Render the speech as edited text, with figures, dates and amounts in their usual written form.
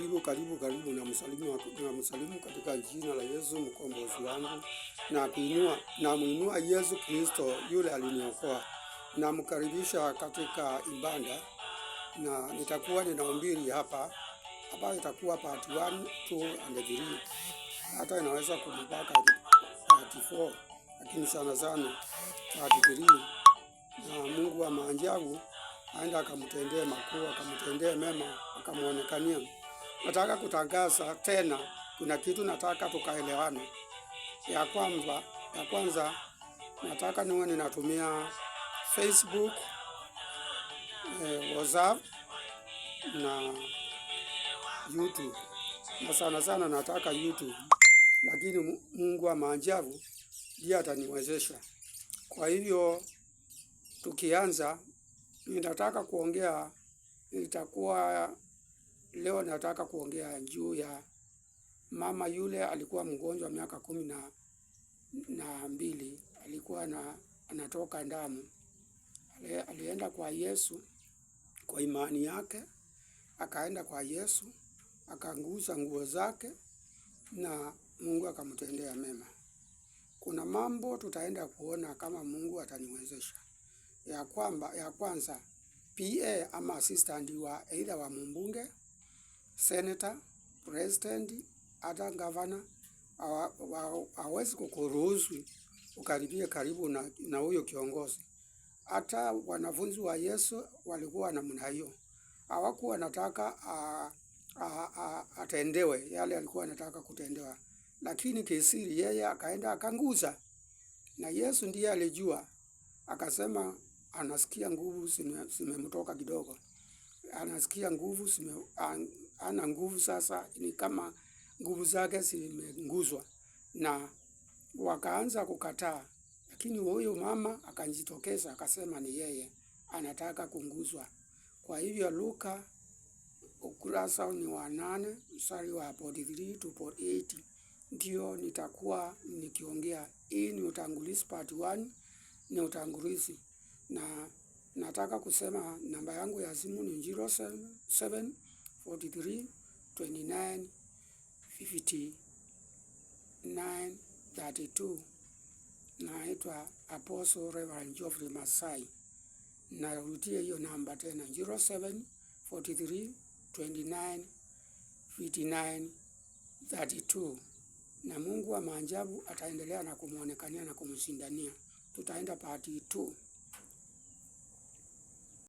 Karibu, karibu, karibu na msalimu katika jina la Yesu mkombozi wangu, na kuinua na muinua Yesu Kristo yule aliniokoa. Namkaribisha katika ibada na nitakuwa ninahubiri hapa hapa, itakuwa part 1, 2 and 3, hata inaweza kumpaka part 4, lakini sana sana part 3. Na Mungu wa maajabu aenda akamtendee makuu, akamtendee mema, akamuonekania. Nataka kutangaza tena, kuna kitu nataka tukaelewane, ya kwamba ya kwanza nataka niwe ninatumia Facebook, WhatsApp na YouTube, na sana sana nataka YouTube, lakini Mungu wa maajabu ndiye ataniwezesha. Kwa hivyo tukianza, ninataka kuongea, itakuwa leo nataka kuongea juu ya mama yule alikuwa mgonjwa miaka 12, alikuwa anatoka damu. Alienda kwa Yesu kwa imani yake, akaenda kwa Yesu akagusa nguo zake na Mungu akamtendea mema. Kuna mambo tutaenda kuona kama Mungu ataniwezesha. Ya kwamba ya kwanza, PA ama assistant wa either wa mbunge, senator, president, hata governor hawezi kukuruhusu ukaribie karibu na huyo kiongozi. Hata wanafunzi wa Yesu walikuwa namna hiyo, hawakuwa wanataka atendewe yale alikuwa anataka kutendewa, lakini kisiri yeye akaenda akanguza, na Yesu ndiye alijua, akasema anasikia nguvu zimemtoka kidogo, anasikia nguvu ana nguvu sasa, ni kama nguvu zake zimeguzwa, na wakaanza kukataa, lakini huyu mama akajitokeza akasema ni yeye anataka kuguzwa. Kwa hivyo Luka ukurasa ni wa 8 mstari wa 43 to 48 ndio nitakuwa nikiongea. Hii ni utangulizi, part 1 ni utangulizi, na nataka kusema namba yangu ya simu ni 07 43 29 59 32. Naitwa Apostle Reverend Geoffrey Masai. Narudia hiyo namba tena, 07 43 29 59 32. Na Mungu wa maajabu ataendelea na kumuonekania na kumshindania. Tutaenda part 2.